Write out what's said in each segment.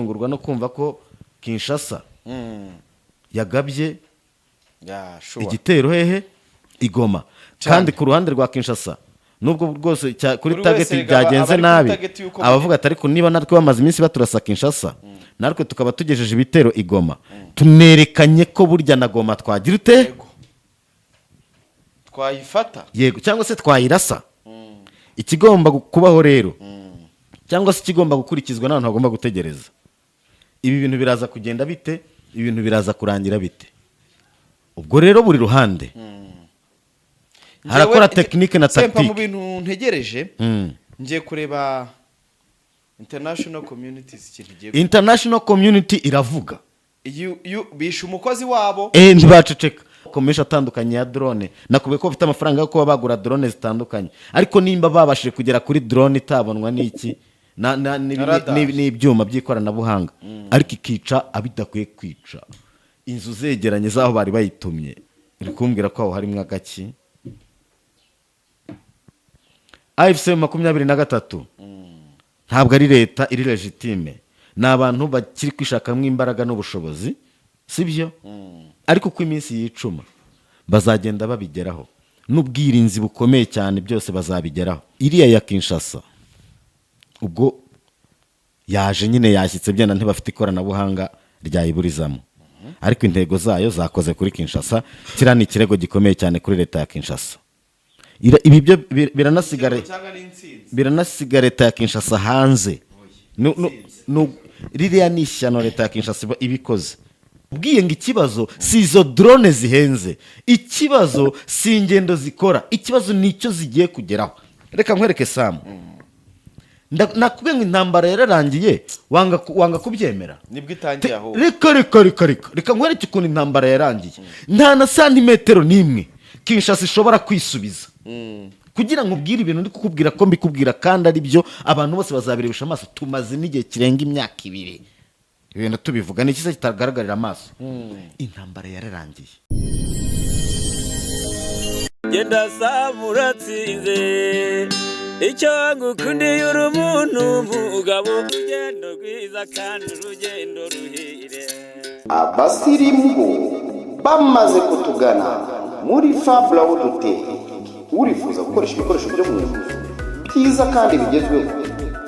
Gutungurwa no kumva ko Kinshasa yagabye Ya, sure. igitero hehe? I Goma. Kandi ku ruhande rwa Kinshasa, nubwo rwose kuri Buri target wese aba byagenze ari kuri nabi, target y'uko abavuga ati: "Ariko niba natwe bamaze iminsi baturasa Kinshasa, natwe tukaba tugejeje ibitero i Goma, tunerekanye ko burya na Goma twagira ute?" Yego. Twayifata. Yego, cyangwa se twayirasa. Ikigomba kubaho rero, cyangwa se ikigomba gukurikizwa n'abantu bagomba gutegereza, ibi bintu biraza kugenda bite? Ibi bintu biraza kurangira bite? Ubwo rero buri ruhande harakora technique na Sempa, mu tactique. bintu ntegereje, ngiye kureba international communities ikintu igiye International community iravuga. Iyo bishe umukozi wabo. Ntibaceceka. Komeje atandukanye ya drone, nakubwiye ko bafite amafaranga yo kuba bagura drone zitandukanye, ariko nimba babashije kugera kuri drone itabonwa n'iki Radar. n'ibyuma by'ikoranabuhanga, ariko ikica abidakwiye kwica, inzu zegeranye z'aho bari bayitumye, uri kumbwira ko aho harimo agaki? AFC 23 ntabwo ari leta iri légitime, ni abantu bakiri kwishakamo imbaraga n'ubushobozi, sibyo? Ariko uko iminsi yicuma bazagenda babigeraho, n'ubwirinzi bukomeye cyane, byose bazabigeraho. Iriya ya Kinshasa ubwo yaje nyine, yashyitse, byenda ntibafite ikoranabuhanga ryayiburizamo, ariko intego zayo zakoze kuri Kinshasa. Kiriya ni ikirego gikomeye cyane kuri leta ya Kinshasa. Ibi byo biranasigara Cyangwa n'intsinzi. Biranasiga leta ya Kinshasa hanze. Ririya ni ishyano leta ya Kinshasa iba ibikoze. Ubwiye ngo ikibazo si izo drone zihenze, ikibazo si ingendo zikora, ikibazo ni icyo zigiye kugeraho. Reka nkwereke, Samu. Nakubwiye ngo intambara yararangiye, wanga kubyemera. Nibwo itangiye ahubwo. Reka, reka, reka, reka, reka nkwereke ukuntu intambara yarangiye. Nta na santimetero n'imwe Kinshasa ishobora kwisubiza. Kugira ngo ubwire ibintu ndi kukubwira ko mbikubwira kandi ari byo, abantu bose bazabirebesha amaso. Tumaze n'igihe kirenga imyaka 2 ibintu tubivuga, ni ikiza kitagaragarira amaso. Intambara yararangiye. Genda saba uratsinze. Icyo ngukundiye, uri umuntu mugabo, urugendo rwiza kandi urugendo ruhire. Abasirimu bo bamaze kutugana muri Fabula Hoteli. Urifuza gukoresha ibikoresho byo mu nzu byiza kandi bigezweho?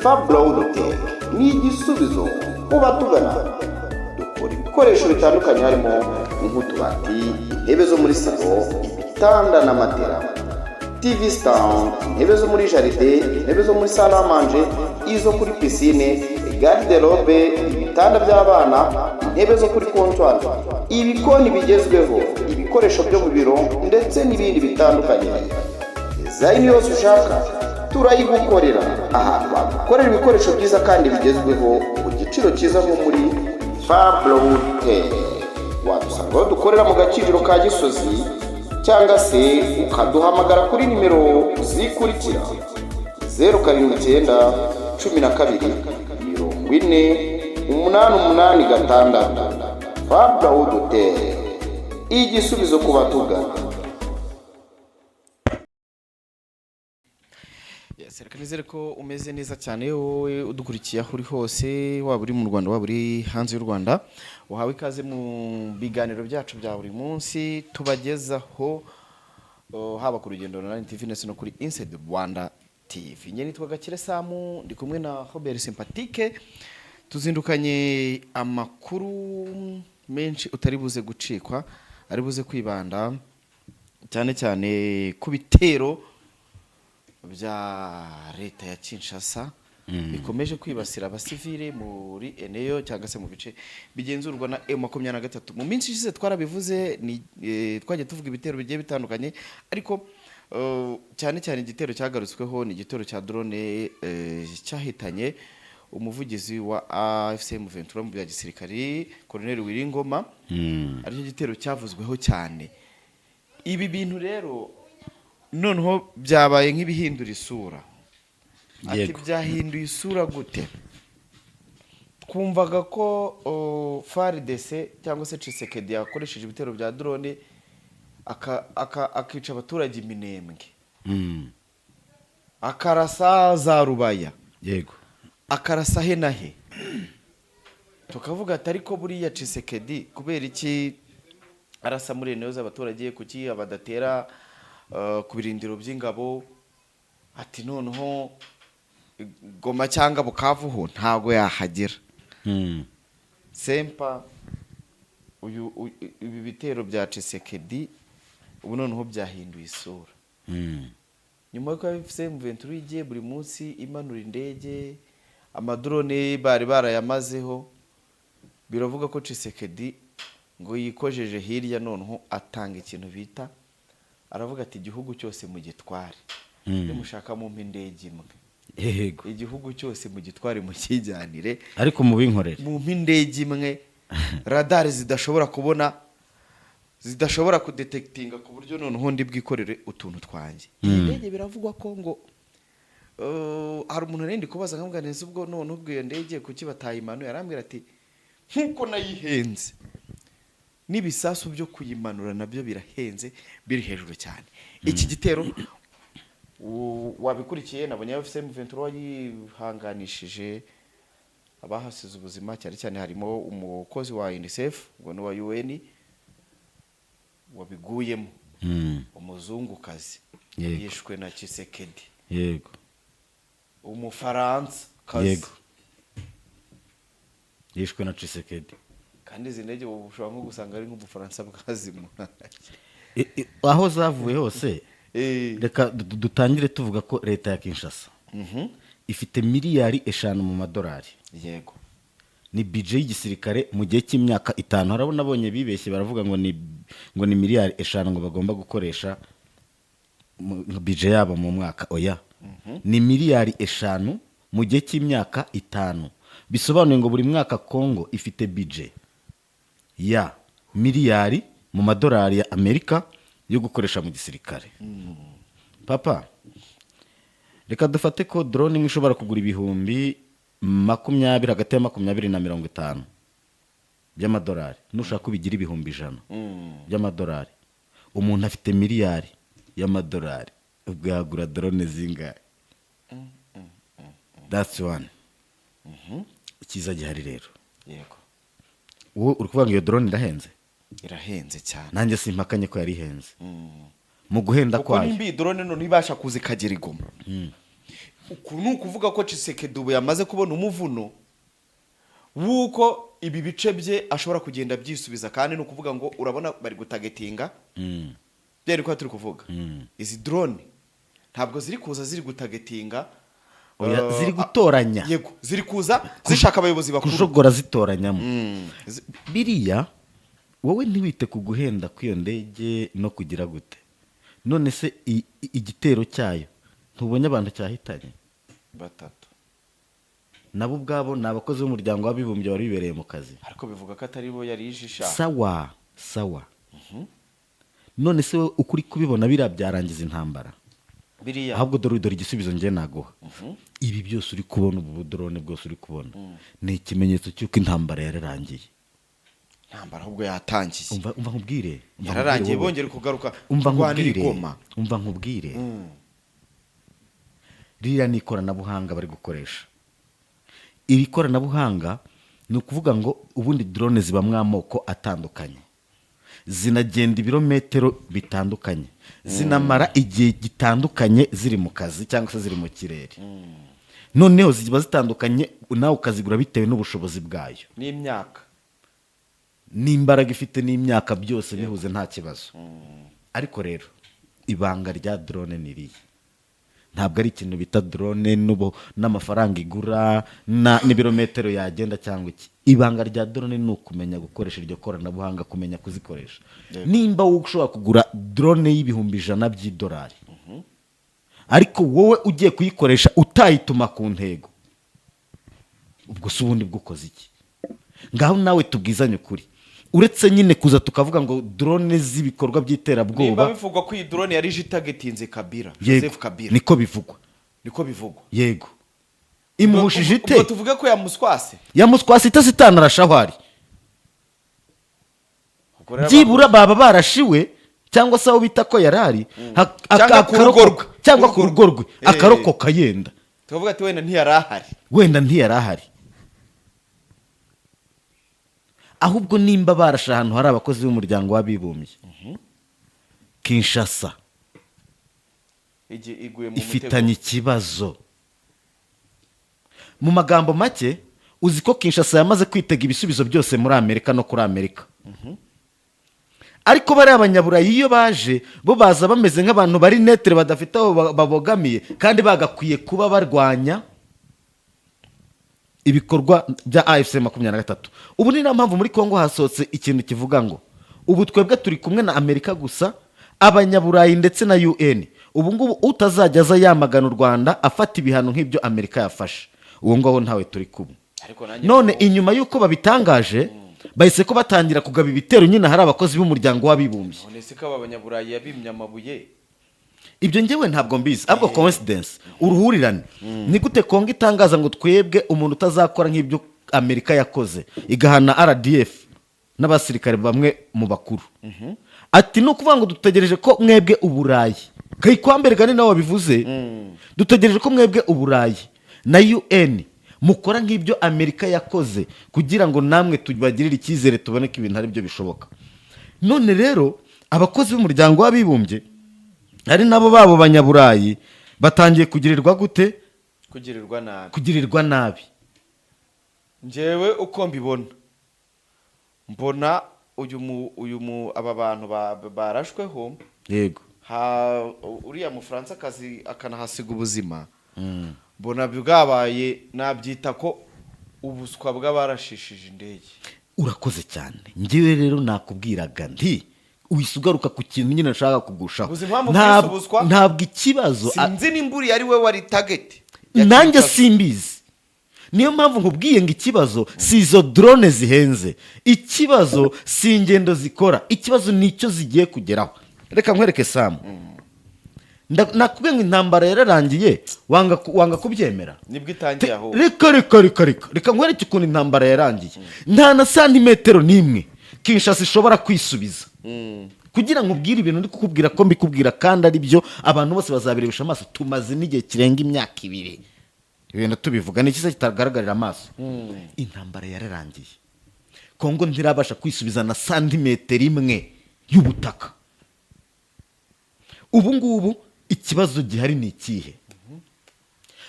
Fabula Hoteli ni igisubizo ku batugana. Dukora ibikoresho bitandukanye, harimo nk'utubati, intebe zo muri salo, ibitanda na matera, TV stand, intebe zo muri jardin, intebe zo muri salle à manger, izo kuri piscine, garde-robe, ibitanda by'abana, intebe zo kuri comptoir, ibikoni bigezweho, ibikoresho byo mu biro ndetse n'ibindi bitandukanye. Design yose ushaka turayigukorera. Ahantu bagukorera ibikoresho byiza kandi bigezweho ku giciro cyiza nko muri Fabro Hotel. Wadusanga aho dukorera mu Gakiriro ka Gisozi, cyangwa se ukaduhamagara kuri nimero zikurikira: 079 12 40 886. Fabro Hotel, igisubizo ku batugana. Yes, reka nizere ko umeze neza cyane, wowe udukurikiye aho uri hose, waba uri mu Rwanda, waba uri hanze y'u Rwanda. Uhawe ikaze mu biganiro byacu bya buri munsi tubagezaho, haba ku Rugendo Online TV ndetse no kuri Inside Rwanda TV. Njye nitwa Gakire Samu, ndi kumwe na Robert Sympatique. Tuzindukanye amakuru menshi utari buze gucikwa, ari buze kwibanda cyane cyane ku bitero bya leta ya Kinshasa bikomeje kwibasira abasivile muri Eneyo cyangwa se mu bice bigenzurwa na M23. Mu minsi ishize twarabivuze, ni twagiye tuvuga ibitero bigiye bitandukanye, ariko cyane cyane igitero cyagarutsweho ni igitero cya drone cyahitanye umuvugizi wa AFC M23 mu bya gisirikari, Colonel Willy Ngoma, aricyo gitero cyavuzweho cyane. Ibi bintu rero noneho byabaye nk'ibihindura isura, ati byahinduye isura gute? Twumvaga ko FARDC cyangwa se Tshisekedi yakoresheje ibitero bya drone akica abaturage iminembwe, akarasa za Rubaya, akarasa he na he. Tukavuga ati: "Ariko buriya Tshisekedi kubera iki arasa muri eneo z'abaturage? Kuki abadatera ku birindiro by'ingabo?" Ati: "Noneho Goma cyangwa Bukavu ho ntabwo yahagera." Sempa uyu ibi bitero bya Tshisekedi ubu noneho byahinduye isura nyuma y'uko AFC M23 igiye buri munsi imanura indege, amadrone bari barayamazeho. Biravuga ko Tshisekedi ngo yikojeje hirya, noneho atanga ikintu bita, aravuga ati: "Igihugu cyose mugitware, nimushaka mumpe indege imwe." "Igihugu cyose mugitware, mukijyanire." Ariko mubinkorere. "Mumpe indege imwe, radari zidashobora kubona, zidashobora kudetectinga, ku buryo noneho ndi bwikorere utuntu twanjye." Iyi ndege biravugwa ko ngo hari umuntu nari ndi kubaza, nkamubwira neza: "Ubwo none ubwo iyo ndege kuki batayimanuye?" Arambwira ati: "Nk'uko nayihenze, n'ibisasu byo kuyimanura nabyo birahenze, biri hejuru cyane." Iki gitero wabikurikiye? Nabonye AFC M23 yihanganishije abahasize ubuzima, cyane cyane harimo umukozi wa UNICEF, ubwo ni uwa UN, wabiguyemo, umuzungukazi yishwe na Tshisekedi, umufaransa kazi. Yego, yishwe na Tshisekedi. Kandi izi ndege ubu ushobora nko gusanga ari nk'ubufaransa bwazimuhaye. Aho zavuye hose, reka dutangire tuvuga ko leta ya Kinshasa ifite miliyari 5 mu madolari. Ni budget y'igisirikare mu gihe cy'imyaka 5. Harabona abonye bibeshye, baravuga ngo ni miliyari 5 ngo bagomba gukoresha budget yabo mu mwaka. Oya, ni miliyari 5 mu gihe cy'imyaka 5. Bisobanuye ngo buri mwaka Kongo ifite budget ya miliyari mu madolari ya Amerika yo gukoresha mu gisirikare. Papa, reka dufate ko drone imwe ishobora kugura 20,000, hagati ya 20 na 50 by'amadolari. Nushaka ubigira 100,000 by'amadolari. Umuntu afite miliyari y'amadolari, ubwo yagura drone zingahe? That's one. Icyiza gihari rero, wowe uri kuvuga ngo iyo drone irahenze. Irahenze cyane. Nanjye simpakanye ko yari ihenze. Mu guhenda Kuko kwayo, nimba iyi drone none ibasha kuza ikagera i Goma, uku ni ukuvuga ko Tshisekedi ubu yamaze kubona umuvuno w'uko ibi bice bye ashobora kugenda abyisubiza. Kandi ni ukuvuga ngo urabona bari gutargetinga byari kuba turi kuvuga, izi drone ntabwo ziri kuza ziri gutargetinga. Oya, ziri gutoranya. Yego, ziri kuza zishaka abayobozi bakuru. Kujogora zitoranyamo. Biriya wowe ntiwite ku guhenda kw'iyo ndege no kugira gute. None se igitero cyayo ntubonye abantu cyahitanye? Batatu. Nabo ubwabo ni abakozi b'umuryango w'abibumbye bari bibereye mu kazi. Ariko bivuga ko atari bo yari ije ishaka. Sawa sawa. None se wowe uko uri kubibona, biriya byarangiza intambara? Biriya? Ahubwo dore igisubizo njye naguha. Ibi byose uri kubona, ubu budrone bwose uri kubona, ni ikimenyetso cy'uko intambara yararangiye. Intambara ahubwo yatangiye. Umva nkubwire, umva Yararangiye. nkubwire wowe. Bongere kugaruka Umva kurwanira nkubwire. i Goma. Umva nkubwire, ririya ni ikoranabuhanga bari gukoresha. Iri koranabuhanga ni ukuvuga ngo ubundi drone zibamo amoko atandukanye, zinagenda ibirometero bitandukanye, zinamara igihe gitandukanye ziri mu kazi cyangwa se ziri mu kirere. Noneho ziba zitandukanye, nawe ukazigura bitewe n'ubushobozi bwayo n'imyaka n'imbaraga ifite n'imyaka, byose bihuze nta kibazo. Ariko rero ibanga rya drone ni irihe? Ntabwo ari ikintu bita drone n'amafaranga igura n'ibirometero yagenda cyangwa iki. Ibanga rya drone ni ukumenya gukoresha iryo koranabuhanga, kumenya kuzikoresha. Nimba wowe ushobora kugura drone y'100,000 by'idolari, ariko wowe ugiye kuyikoresha utayituma ku ntego, ubwo si ubundi bwo ukoze iki? Ngaho nawe tubwizanye ukuri, uretse nyine kuza tukavuga ngo drone z'ibikorwa Nimba by'iterabwoba. bivugwa ko iyi drone yari ije itargetinze Kabila, Yego, Joseph Kabila. Niko bivugwa. Niko bivugwa. Yego, imuhushije ite? Ubwo tuvuge ko yamuswase? Yamuswase ite sitanarasha aho ari? Ubwo rero Byibura baba barashiwe cyangwa se aho bita ko yari ari Cyangwa ku rugo rwe. Cyangwa ku rugo rwe, akarokoka yenda. Tukavuga ati wenda ntiyari ahari. Wenda ntiyari ahari. Ahubwo nimba barashe ahantu hari abakozi b'Umuryango w'Abibumbye, Kinshasa Iguye mu mutego. ifitanye ikibazo. Mu magambo make, uzi ko Kinshasa yamaze kwitega ibisubizo byose muri Amerika no kuri Amerika, ariko bariya Abanyaburayi iyo baje, bo baza bameze nk'abantu bari neutre, badafite aho babogamiye, kandi bagakwiye kuba barwanya ibikorwa bya AFC 23. Ubu ni nayo mpamvu muri Congo hasohotse ikintu kivuga ngo ubu twebwe turi kumwe na Amerika gusa, Abanyaburayi ndetse na UN. Ubu ngubu utazajya aza yamagana u Rwanda, afata ibihano nk'ibyo Amerika yafashe, uwo ngaho ntawe turi kumwe. Ariko nanjye None inyuma y'uko babitangaje, bahise ko batangira kugaba ibitero nyine hari abakozi b'Umuryango w'Abibumbye. None se ko aba Banyaburayi yabimye amabuye? Ibyo ngewe ntabwo mbizi, ahubwo coincidence, uruhurirane, ni gute Kongo itangaza ngo twebwe umuntu utazakora nk'ibyo Amerika yakoze, igahana RDF n'abasirikare bamwe mu bakuru, ati ni ukuvuga ngo dutegereje ko mwebwe Uburayi, Kayikwambere ni nawe wabivuze, dutegereje ko mwebwe Uburayi na UN mukora nk'ibyo Amerika yakoze kugira ngo namwe tubagirire icyizere, tubone ko ibintu ari byo bishoboka. None rero abakozi b'Umuryango w'Abibumbye, ari nabo babo Banyaburayi, batangiye kugirirwa gute? Kugirirwa nabi. Kugirirwa nabi. Njyewe uko mbibona, mbona uyu mu aba bantu barashweho, ha uriya Mufaransa akanahasiga ubuzima, mbona bwabaye, nabyita ko ubuswa bw'abarashishije indege. Urakoze cyane. Ngewe rero nakubwiraga nti uhise ugaruka ku kintu nyine nashaka kugushaho. Uzi impamvu bwise ubuswa? Ntabwo ikibazo Sinzi nimba uriya ari we wari target. Nanjye simbizi. Niyo mpamvu nkubwiye ngo ikibazo si izo drone zihenze, ikibazo si ingendo zikora, ikibazo ni icyo zigiye kugeraho. Reka nkwereke, Samu. Nakubwiye ngo intambara yararangiye, wanga kubyemera. Nibwo itangiye ahubwo. Reka, reka, reka, reka, reka nkwereke ukuntu intambara yarangiye. Nta na santimetero n'imwe Kinshasa ishobora kwisubiza. Kugira ngo ubwire ibintu ndi kukubwira ko mbikubwira kandi ari byo, abantu bose bazabirebesha amaso. Tumaze n'igihe kirenga imyaka 2 ibintu tubivuga, ni ikiza kitagaragarira amaso. Intambara yararangiye, Kongo ntirabasha kwisubiza na santimetero imwe y'ubutaka. Ubu ngubu ikibazo gihari ni ikihe?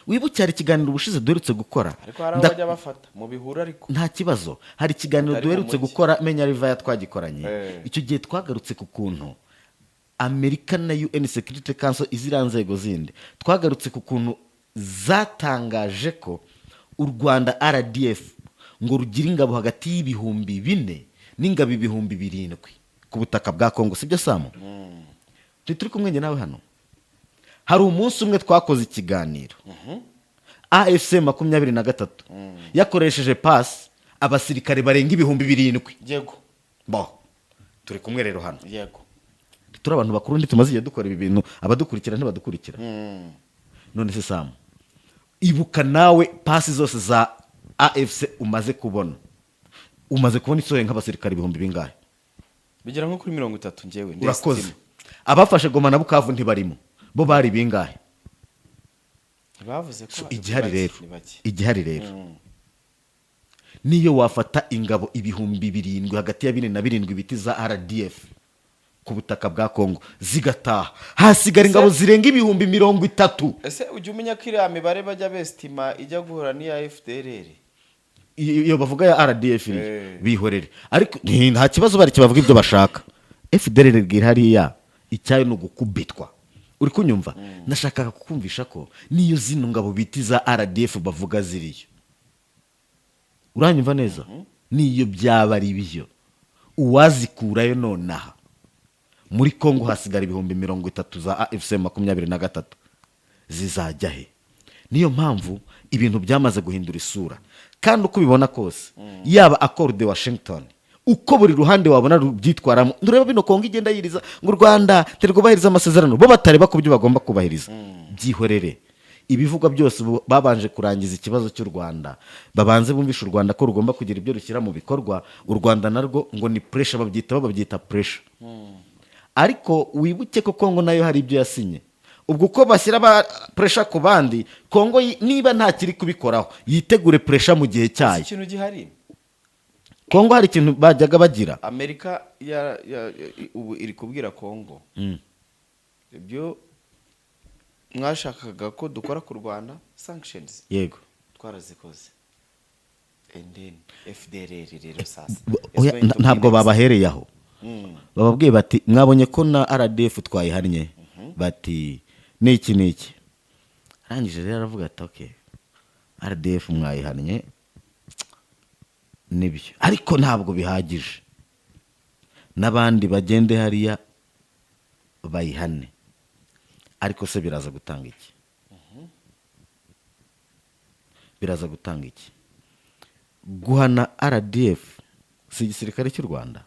Wibuke hari ikiganiro ubushize duherutse gukora. Ariko hari aho bajya bafata mu bihuru, ariko Nta kibazo. Hari ikiganiro Atari mu duherutse mujyi. gukora, menya rivaya twagikoranye. Icyo gihe twagarutse ku kuntu Amerika na UN Security Council, iziriya nzego zindi, twagarutse ku kuntu zatangaje ko u Rwanda, RDF, ngo rugira ingabo hagati y'4,000 n'ingabo 7,000 ku butaka bwa Kongo. Sibyo, Samu? Turi kumwe njye nawe hano. Hari umunsi umwe twakoze ikiganiro, AFC 23 yakoresheje pasi abasirikare barenga 7,000. Bo turi kumwe rero hano. Turi abantu bakuru, ndi tumaze igihe dukora ibi bintu, abadukurikira ntibadukurikira. None se Samu, ibuka nawe pasi zose za AFC umaze kubona, umaze kubona isohoye nk'abasirikare ibihumbi bingahe? Bigera nko kuri 30 njyewe Urakoze. Ndestima. Abafashe Goma na Bukavu ntibarimo, bo bari bingahe? Bavuze ko So, igihari bake, rero ni bake. Igihari rero, niyo wafata ingabo 7,000, hagati ya 4 na 7 biti za RDF ku butaka bwa Kongo zigataha, hasigara ingabo zirenga 30,000. Ese ujya umenya ko iriya mibare bajya bestima ijya guhura n'iya FDLR? Iyo bavuga ya RDF iriya, bihorere, ariko nta kibazo, bari bavuga ibyo bashaka. FDLR bwira hariya icyayo ni ugukubitwa. Uri kunyumva? Nashakaga kukumvisha ko niyo zino ngabo bita iza RDF bavuga ziriyo, uranyumva neza, niyo byaba ari byo, uwazikurayo nonaha muri Kongo hasigara 30,000 za AFC 23, zizajya he? Niyo mpamvu ibintu byamaze guhindura isura. Kandi uko ubibona kose, yaba Accord de Washington, uko buri ruhande wabona rubyitwaramo, ntureba bino Kongo igenda yiriza ngo u Rwanda ntirwubahiriza amasezerano, bo batareba ku byo bagomba kubahiriza. Byihorere ibivugwa byose. Ubu babanje kurangiza ikibazo cy'u Rwanda, babanze bumvishe u Rwanda ko rugomba kugira ibyo rushyira mu bikorwa. U Rwanda narwo ngo ni pressure, babyita, bo babyita pressure. Ariko wibuke ko Kongo nayo hari ibyo yasinye. Ubwo uko bashyira ba pressure ku bandi, Kongo niba nta kiri kubikoraho, yitegure pressure mu gihe Si cyayo. Ikintu gihari. Kongo hari ikintu bajyaga bagira. Amerika ubu iri kubwira Kongo: "Ibyo mwashakaga ko dukora ku Rwanda, sanctions, twarazikoze." And then FDLR rero sasa is Oya, going to be ntabwo next. Babahereye aho, bababwiye bati: "Mwabonye ko na RDF twayihannye." Bati: "Niki niki?" Arangije rero aravuga ati: "Okay, RDF mwayihannye nibyo, ariko ntabwo bihagije, n'abandi bagende hariya bayihane." Ariko se biraza gutanga iki? Biraza gutanga iki guhana RDF? Si igisirikare cy'u Rwanda?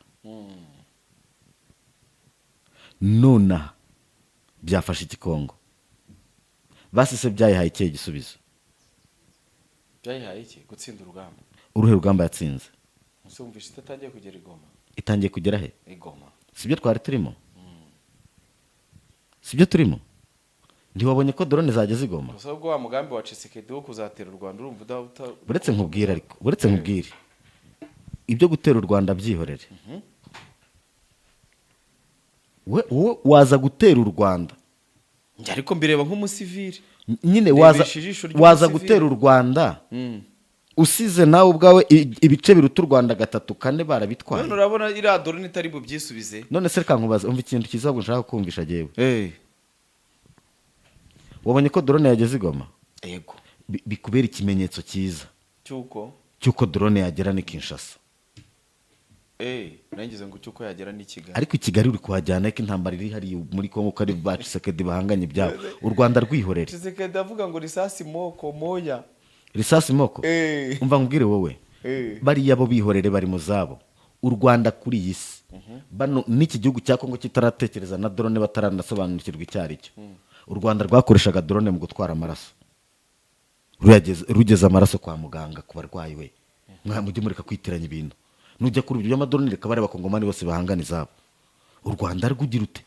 Nonaha byafashe iki Kongo? Basise byayihaye ikihe gisubizo? Byayihaye iki? Gutsinda urugamba. Uruhe rugamba yatsinze? Ese wumvishe itatangiye kugera i Goma? Itangiye kugera he? I Goma. Sibyo twari turimo? Sibyo turimo? Ntiwabonye ko drone zageze i Goma? Gusa ubwo wa mugambi wa Tshisekedi wo kuzatera u Rwanda, urumva Uretse nkubwire, ariko uretse nkubwire, ibyo gutera u Rwanda byihorere. We wowe waza gutera u Rwanda? Njye ariko mbireba nk'umusivili. Nyine waza Ndebesha ijisho waza ry'umusivili. gutera u Rwanda usize nawe ubwawe ibice biruta u Rwanda gatatu, kane barabitwaye. None urabona iriya drone itari bubyisubize? None se reka nkubaze, umva ikintu cyiza ahubwo nshaka kumvisha jyewe. Wabonye ko drone yageze i Goma? Yego. Bikubera ikimenyetso cyiza Cy'uko cy'uko drone yagera ni Kinshasa. Nangize ngo cy'uko yagera n'i Kigali. Ariko i Kigali uri kuhajyana ko intambara iri hariya muri Kongo, ko ari ba Tshisekedi bahanganye ibyabo, u Rwanda rwihorere. Tshisekedi avuga ngo risasi moko moya. Risasi moko. Umva nkubwire wowe. Bariya bo bihorere, bari mu zabo. U Rwanda kuri iyi si bano n'iki gihugu cya Kongo kitaratekereza na drone, bataranasobanukirwa icyo ari cyo, u Rwanda rwakoreshaga drone mu gutwara amaraso, rugeza amaraso kwa muganga ku barwayi. We mujye mureka kwitiranya ibintu. Nujya kuri ibyo by'amadrone, reka bareba abakongomani bose bahangana izabo, u Rwanda rwugira ute?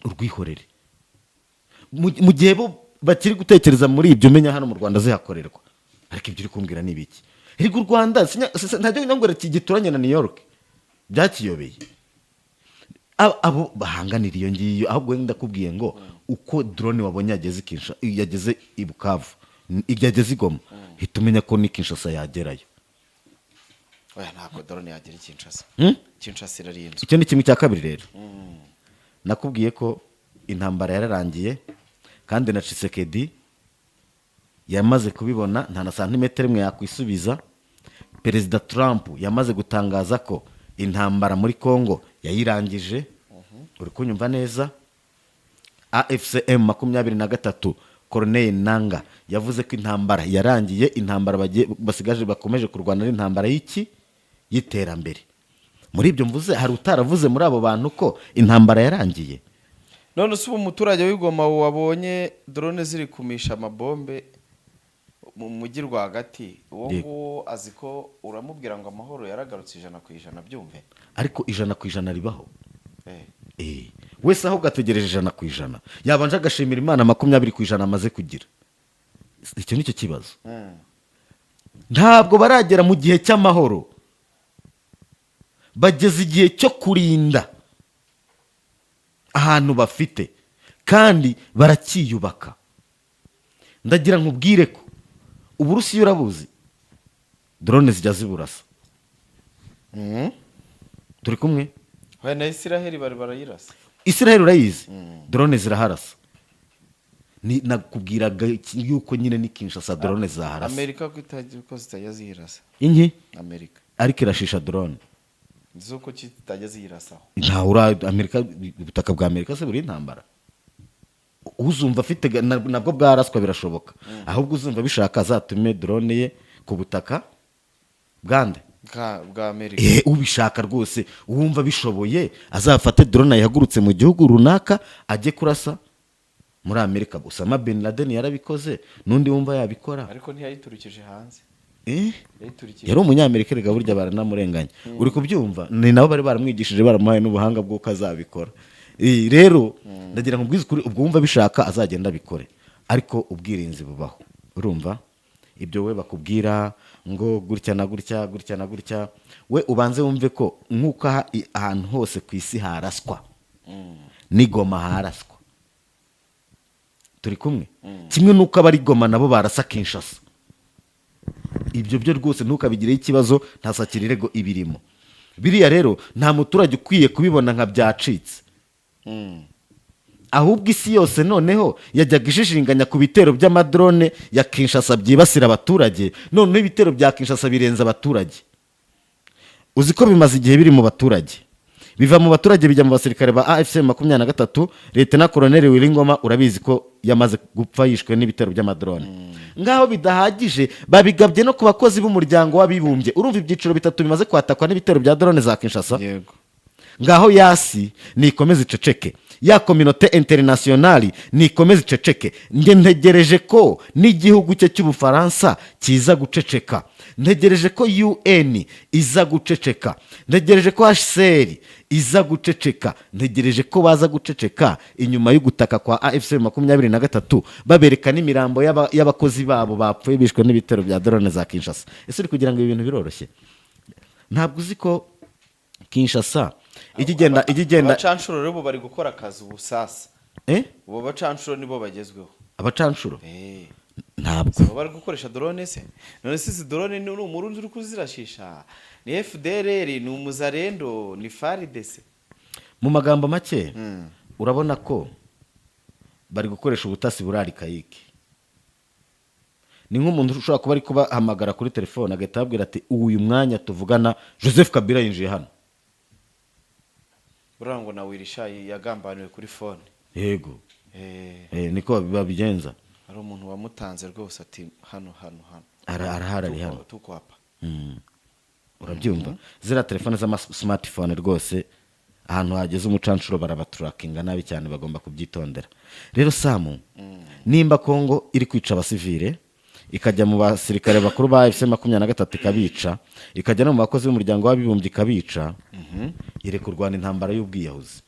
Urwihorere. Mu gihe bo bakiri gutekereza muri ibyo, umenya hano mu Rwanda zihakorerwa. Ariko ibyo uri kumbwira ni ibiki? Erega u Rwanda ntajya ngo gituranye na New York, byakiyobeye. Abo bahanganira iyo ngiyo. Ahubwo wenda ndakubwiye ngo uko drone wabonye yageze i yageze i Bukavu, yageze i Goma, hita umenya ko ni Kinshasa yagerayo. Oya, ntabwo drone yagera i Kinshasa. Hmm? Kinshasa irarinzwe. Icyo ni kimwe. Cya kabiri rero, nakubwiye ko intambara yararangiye, kandi na Tshisekedi yamaze kubibona, nta na santimetero imwe yakwisubiza. Perezida Trump yamaze gutangaza ko intambara muri Congo yayirangije. Uri kunyumva neza? AFC M23, Corneille Nanga yavuze ko intambara yarangiye. Intambara basigaje, bakomeje kurwana, ari intambara y'iki? Y'iterambere. Muri ibyo mvuze, hari utaravuze muri abo bantu ko intambara yarangiye? None se ubu umuturage w'i Goma wabonye drone ziri kumisha amabombe mu mujyi rwagati, uwo nguwo azi ko uramubwira ngo amahoro yaragarutse 100%, byumve? Ariko 100% ribaho? Eh. Wese ahubwo ategereje 100%, yabanje agashimira Imana 20% amaze kugira. Icyo nicyo kibazo. Ntabwo baragera mu gihe cy'amahoro, bageze igihe cyo kurinda ahantu bafite kandi baracyiyubaka. Ndagira nkubwire ko Uburusiya urabuzi, drone zijya ziburasa. Turi kumwe? Oya, na Isiraheli bari barayirasa. Israel urayizi, drone ziraharasa. Ni nakubwiraga yuko nyine ni Kinshasa drone zaharasa. Amerika ko ko zitajya ziyirasa? Inki? Amerika. Ariko irashisha drone. Z'uko zitajya ziyirasaho. Ntawe ura Amerika, ubutaka bwa Amerika se buri intambara? Uzumva afite nabwo bwaraswa, birashoboka. Ahubwo uzumva bishaka azatume drone ye ku butaka bwande? Bwa Amerika. Ubishaka rwose, uwumva bishoboye, azafate drone ayihagurutse mu gihugu runaka ajye kurasa muri Amerika. Osama bin Laden yarabikoze, n'undi wumva yabikora. Ariko ntiyayiturukije hanze. Yayiturikije Yari umunyamerika rega, burya baranamurenganya. Uri kubyumva? Ni nabo bari baramwigishije, baramuhaye n'ubuhanga bw'uko azabikora. Rero ndagira ngo ubwize ukuri, ubwo wumva bishaka azagenda abikore, ariko ubwirinzi bubaho. Urumva Ibyo we bakubwira ngo gutya na gutya, gutya na gutya, we ubanze wumve ko nk'uko ahantu hose ku isi haraswa, n'i Goma haraswa. Turi kumwe? Kimwe n'uko abari Goma nabo barasa Kinshasa. Ibyo byo rwose ntukabigireho ikibazo, ntasakira irego ibirimo. Biriya rero nta muturage ukwiye kubibona nka byacitse. Ahubwo isi yose noneho yajyaga ishishinganya ku bitero by'amadrone ya Kinshasa byibasira abaturage. Noneho ibitero bya Kinshasa birenze abaturage. Uzi ko bimaze igihe biri mu baturage, biva mu baturage bijya mu basirikare ba AFC 23. Lieutenant Colonel Willy Ngoma urabizi ko yamaze gupfa, yishwe n'ibitero by'amadrone. Ngaho bidahagije, babigabye no ku bakozi b'Umuryango w'Abibumbye. Urumva ibyiciro bitatu bimaze kwatakwa n'ibitero bya drone za Kinshasa. Ngaho yasi nikomeze iceceke, ya communauté internationale nikomeze iceceke. Njye ntegereje ko n'igihugu cye cy'Ubufaransa kiza guceceka, ntegereje ko UN iza guceceka, ntegereje ko HCR iza guceceka, ntegereje ko baza guceceka inyuma y'ugutaka kwa AFC 23, babereka n'imirambo y'abakozi babo bapfuye bishwe n'ibitero bya drone za Kinshasa. Ese uri kugira ngo ibi bintu biroroshye? Ntabwo uzi ko Kinshasa ijya igenda. Abacanshuro rero ubu bari gukora akazi ubu sasa. Eh? Ubu bacanshuro nibo bagezweho. Abacanshuro? Eh. Ntabwo. Baba bari gukoresha drone se? None se izi drone ni Umurundi uri kuzirashisha, ni FDLR, ni umuzarendo, ni FARDC? Mu magambo make, urabona ko bari gukoresha ubutasi burari kayike. Ni nk'umuntu ushobora kuba ari kubahamagara kuri telefone, agahita ababwira ati: "Uyu mwanya tuvugana Joseph Kabila yinjiye hano." Buriya ngo na Wirisha yagambaniwe kuri phone. Yego. Eh. Eh, niko babigenza. Hari umuntu wamutanze rwose ati: "Hano, hano, hano." Arahari, ari hano. Tukwapa. Urabyumva, ziriya telefone z'ama smartphone rwose, ahantu hageze umucanshuro barabaturakinga nabi cyane, bagomba kubyitondera. Rero Samu, nimba Kongo iri kwica abasivile, ikajya mu basirikare bakuru ba AFC 23 ikabica, ikajya no mu bakozi b'Umuryango w'Abibumbye ikabica, iri kurwana intambara y'ubwiyahuzi.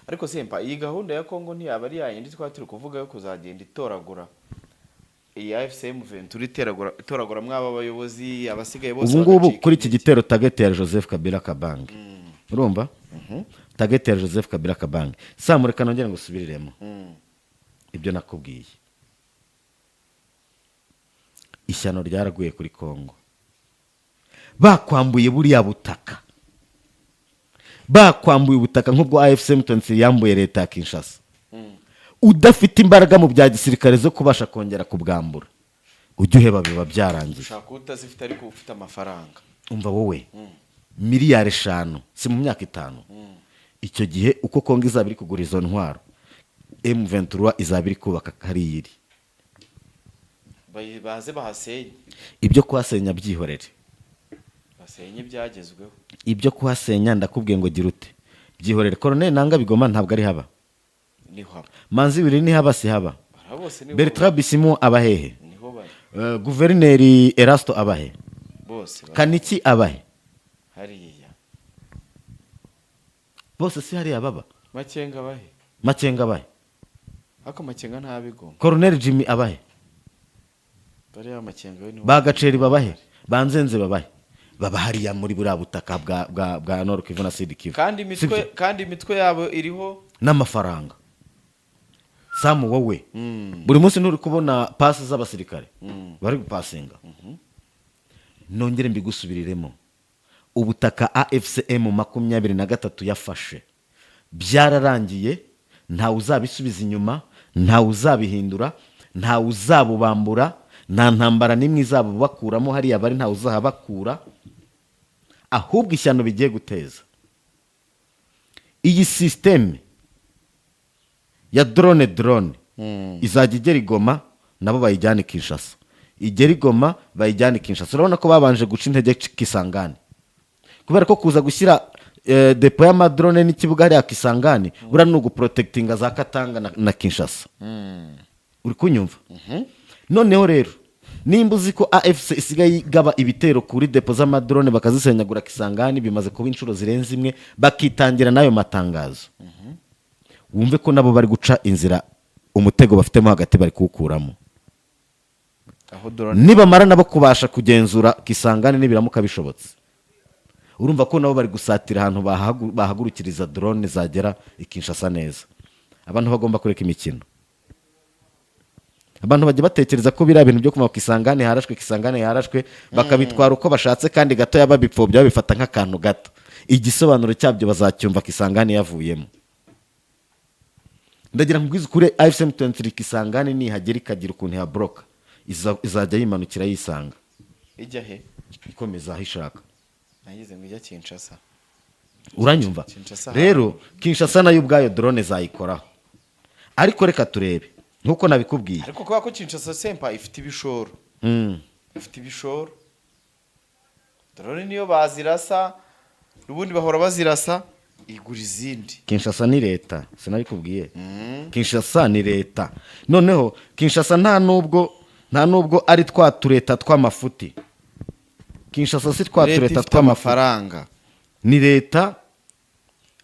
Ariko sempa, iyi gahunda ya Kongo ntiyaba ari yayindi twaba turi kuvuga yo kuzagenda itoragura iyi AFC M23, iteragura, itoragura mwaba abayobozi, abasigaye bose Ubu ngubu bagacika kuri iki intege? gitero, target ya Joseph Kabila Kabange, urumva, target ya Joseph Kabila Kabange. Samu, reka nongere ngo usubiriremo ibyo nakubwiye. Ishyano ryaraguye kuri Kongo. Bakwambuye buriya butaka, bakwambuye ubutaka nk'ubwo AFC M23 yambuye leta ya Kinshasa, udafite imbaraga mu bya gisirikare zo kubasha kongera kubwambura, ujye uheba, biba byarangiye. Ushaka kuba utazifite ariko ufite amafaranga. Umva wowe, miliyari 5 si mu myaka 5? Icyo gihe uko Kongo izaba iri kugura izo ntwaro, M23 izaba iri kubaka hariya iri. Baze bahasenye. Ibyo kuhasenya byihorere. Basenye ibyagezweho. Ibyo kuhasenya, ndakubwiye ngo gira ute, byihorere. Colonel Nanga Bigoma ntabwo ari haba? Niho haba. Manzi Wiri ni haba, si haba? Bara bose niho. Bertrand Bisimwa aba hehe? Niho bari. Guverineri Erasto abahe? Bose bari. Kaniki abahe? Hariya. Bose si hariya baba? Makenga bahe? Makenga abahe? Ariko Makenga ntabigoma. Colonel Jimmy abahe? Bariya Makenga we niho. Bagaceri babahe? Banzenze babahe? Baba hariya muri buriya butaka bwa Nord Kivu na Sud Kivu. Kandi imitwe Sibyo? Kandi imitwe yabo iriho. N'amafaranga. Samu, wowe buri munsi nturi kubona pasi z'abasirikare bari gupasinga? Nongere mbigusubiriremo: ubutaka AFC M 23 yafashe byararangiye, ntawe uzabisubiza inyuma, ntawe uzabihindura, ntawe uzabubambura, nta ntambara n'imwe izabubakuramo hariya bari, ntawe uzahabakura. Ahubwo ishyano bigiye guteza, iyi système ya drone izajya igera i Goma, nabo bayijyane i Kinshasa, igera i Goma, bayijyane i Kinshasa. Urabona ko babanje guca intege Kisangani, kubera ko kuza gushyira dépôt y'amadrone n'ikibuga hariya Kisangani, buriya ni uguprotectinga za Katanga na Kinshasa. Uri kunyumva? Noneho rero nimba uzi ko AFC isigaye igaba ibitero kuri dépôt z'amadrone bakazisenyagura Kisangani, bimaze kuba inshuro zirenze imwe, bakitangira n'ayo matangazo, wumve ko nabo bari guca inzira, umutego bafitemo hagati bari kuwukuramo. Aho drone Nibamara nabo kubasha kugenzura Kisangani, nibiramuka bishobotse, urumva ko nabo bari gusatira ahantu bahagurukiriza drone zagera i Kinshasa neza. Abantu bagomba kureka imikino. Abantu bajya batekereza ko biriya bintu byo kuva Kisangani harashwe, Kisangani harashwe, bakabitwara uko bashatse kandi gatoya, babipfobya, babifata nk'akantu gato. Igisobanuro cyabyo bazacyumva Kisangani yavuyemo. Ndagira ngo ukuri, AFC M23 Kisangani nihagera ikagira ukuntu ihaboroka, izajya yimanukira yisanga. Ijya he? Ikomeza aho ishaka. Nagize ngo ijya Kinshasa. Uranyumva? Kinshasa. Rero Kinshasa nayo ubwayo drone zayikoraho, ariko reka turebe nkuko nabikubwiye. Ariko kubera ko Kinshasa, sempa, ifite ibishoro, ifite ibishoro, drone niyo bazirasa, ubundi bahora bazirasa, igura izindi. Kinshasa ni leta, sinabikubwiye? Kinshasa ni leta. Noneho Kinshasa nta nubwo ari twa tureta tw'amafuti. Kinshasa si twa Leta tureta ifite tw'amafuti. amafaranga. Ni leta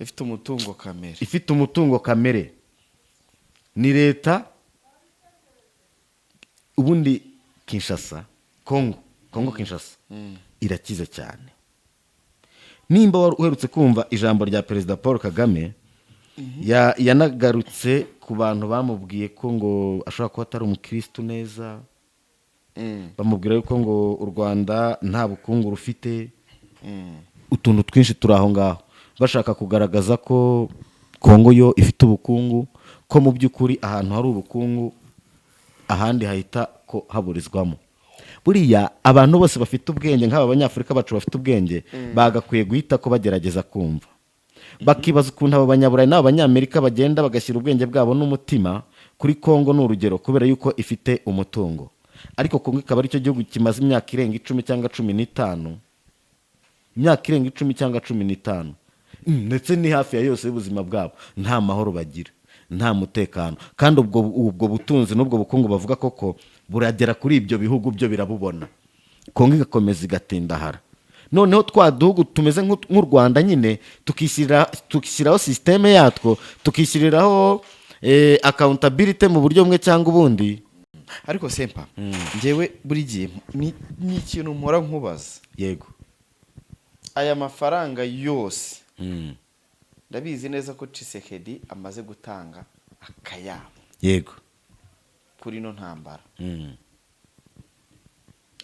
ifite umutungo kamere. Ifite umutungo kamere, ni leta. Ubundi Kinshasa, Kongo Kinshasa irakize cyane. Nimba wari uherutse kumva ijambo rya Perezida Paul Kagame, yanagarutse ku bantu bamubwiye ko ngo ashobora kuba atari umukirisitu neza, bamubwira yuko ngo u Rwanda nta bukungu rufite, utuntu twinshi turi aho ngaho, bashaka kugaragaza ko Kongo yo ifite ubukungu, ko mu by'ukuri ahantu hari ubukungu ahandi hahita ko haburizwamo. Buriya abantu bose bafite ubwenge, nk'aba banyafurika bacu bafite ubwenge, bagakwiye guhita ko bagerageza kumva, bakibaza ukuntu aba banyaburayi n'aba banyamerika bagenda bagashyira ubwenge bwabo n'umutima kuri Kongo. Ni urugero, kubera yuko ifite umutungo, ariko Kongo ikaba aricyo gihugu kimaze imyaka irenga 10 cyangwa 15, imyaka irenga 10 cyangwa 15, ndetse ni hafi ya yose y'ubuzima bwabo, nta mahoro bagira, nta mutekano. Kandi ubwo butunzi n'ubwo bukungu bavuga koko buragera kuri ibyo bihugu byo birabubona, Kongo igakomeza igatindahara. Noneho twa duhugu tumeze nk'u Rwanda nyine tukishyiriraho système yatwo, tukishyiriraho accountability mu buryo bumwe cyangwa ubundi. Ariko sempa, njyewe buri gihe ni ikintu mpora nkubaza. Yego. Aya mafaranga yose, ndabizi neza ko Tshisekedi amaze gutanga akayabo kuri ino ntambara.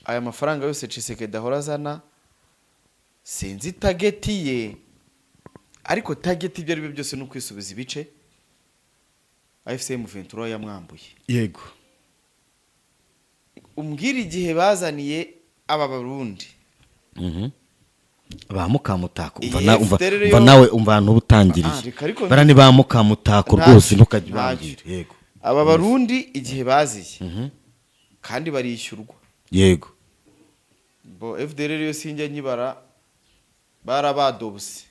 Aya mafaranga yose Tshisekedi ahora azana, sinzi target ye, ariko target ibyo ari byo byose ni ukwisubiza ibice AFC M23 yamwambuye. Umbwire igihe bazaniye aba Barundi. Ba Mukamutako, umva. Iyi FDR Umva nawe, umva ahantu uba utangiriye. Ah, reka ariko Bara ni ba Mukamutako. Ntacyo, Rwose ntukajye ntacyo. ubangira. Yego. Aba Barundi igihe baziye, kandi barishyurwa. Bo FDR yo sinjya nyibara, barabadobuse,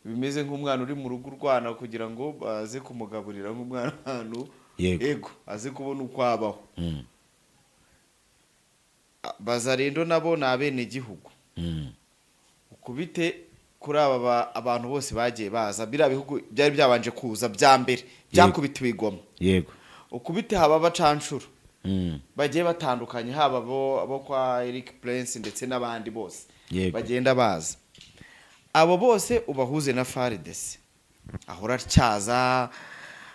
bimeze nk'umwana uri mu rugo urwana kugira ngo baze kumugaburira, nk'umwana ahantu, ego, aze kubona uko abaho. Bazarendo nabo ni abenegihugu. Ukubite kuri aba abantu bose bagiye baza, biriya bihugu byari byabanje kuza bya mbere byakubitiwe igoma, ukubite haba abacanshuro bagiye batandukanye, haba abo kwa Eric Prince ndetse n'abandi bose bagenda baza, abo bose ubahuze na FARDC ahora atyaza,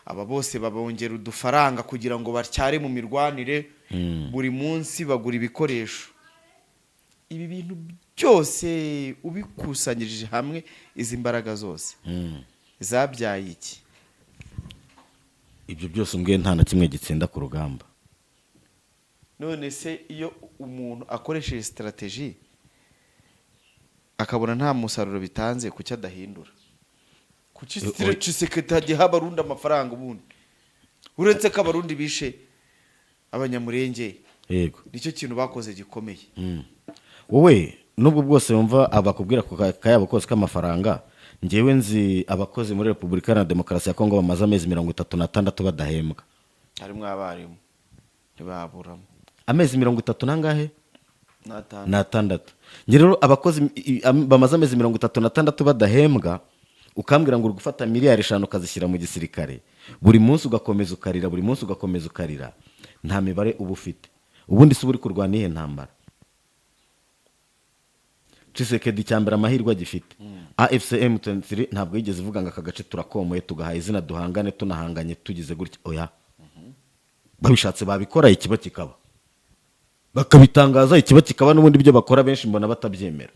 aba bose babongera udufaranga kugira ngo batyare mu mirwanire. Buri munsi bagura ibikoresho. Ibi bintu byose ubikusanyirije hamwe, izi mbaraga zose zabyaye iki? Ibyo byose umbwiye nta na kimwe gitsinda ku rugamba. None se iyo umuntu akoresheje strategy akabona nta musaruro bitanze, kuki adahindura? Kuki Oya. Tshisekedi hagiye Abarundi amafaranga? Ubundi uretse ko Abarundi bishe Abanyamurenge, nicyo kintu bakoze gikomeye. Wowe nubwo bwose wumva abakubwira ku kayabo kose k'amafaranga, ngewe nzi abakozi muri Repubulika Iharanira Demokarasi ya Kongo bamaze amezi 36 badahembwa. Harimo abarimu, ntibaburamo. Amezi 30 n'angahe? N'atanu. N'atandatu. Njye rero abakozi bamaze amezi 36 badahembwa, ukambwira ngo uri gufata miliyari 5 ukazishyira mu gisirikare, buri munsi ugakomeza ukarira, buri munsi ugakomeza ukarira, nta mibare uba ufite. Ubundi se uba uri kurwana iyihe ntambara? Tshisekedi, cya mbere, amahirwe agifite, AFC M23 ntabwo yigeze ivuga ngo aka gace turakomoye, tugahaye izina, duhangane, tunahanganye tugize gutya. Oya, babishatse babikora, ikiba kikaba, bakabitangaza, ikiba kikaba. N'ubundi ibyo bakora benshi mbona batabyemera,